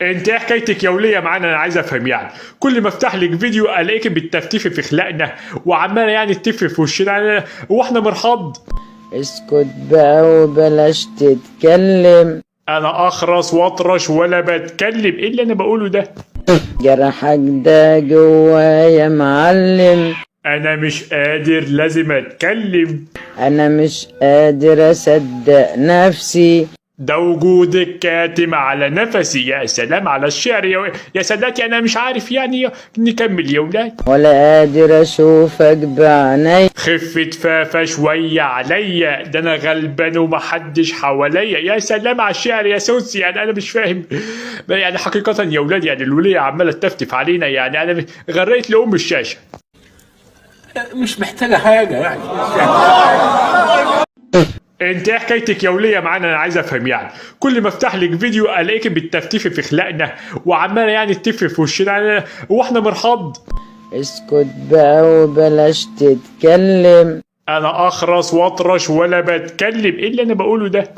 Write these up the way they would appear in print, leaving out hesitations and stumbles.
انت ايه حكايتك يا وليه معانا؟ انا عايز افهم يعني. كل ما افتح لك فيديو الاقيك بتتفتفي في خلقنا وعماله يعني تتف في وشنا يعني، واحنا مرحض. اسكت بقى وبلاش تتكلم. انا اخرس واطرش ولا بتكلم، ايه اللي انا بقوله ده؟ جرحك ده جوايا معلم. انا مش قادر، لازم اتكلم. انا مش قادر اصدق نفسي. ده وجودك كاتم على نفسي. يا سلام على الشعر يا سادتي، انا مش عارف يعني نكمل يا ولاد. ولا قادر اشوفك بعيني. خفة فافة شوية عليا، ده انا غلبان ومحدش حواليا. يا سلام على الشعر يا سوسي، يعني انا مش فاهم يعني حقيقة يا ولاد. يعني الولية عمالة تفتف علينا يعني، انا غرقت لأم الشاشة. مش محتاجة حاجة يعني. انت ايه حكايتك يا وليه معانا؟ انا عايز افهم يعني. كل ما افتح لك فيديو الاقيك بتتفتفي في خلقنا وعماله يعني تتف في وشنا يعني، واحنا مرحض. اسكت بقى وبلاش تتكلم. انا اخرس واطرش ولا بتكلم، ايه اللي انا بقوله ده؟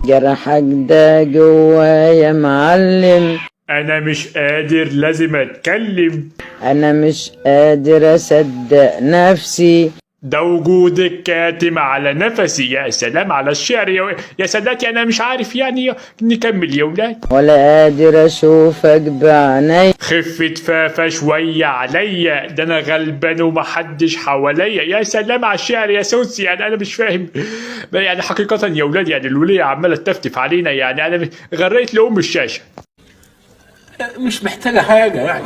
جرحك ده جوايا معلم. انا مش قادر، لازم اتكلم. انا مش قادر اصدق نفسي. ده وجودك كاتم على نفسي. يا سلام على الشعر يا سادتي، انا مش عارف يعني نكمل يا ولاد. ولا قادر اشوفك بعيني. خفة فافة شوية عليا، ده انا غلبان ومحدش حواليا. يا سلام على الشعر يا سوسي، يعني انا مش فاهم يعني حقيقة يا ولاد. يعني الولية عمالة تفتف علينا يعني، انا غرقت لأم الشاشة. مش محتاجة حاجة يعني.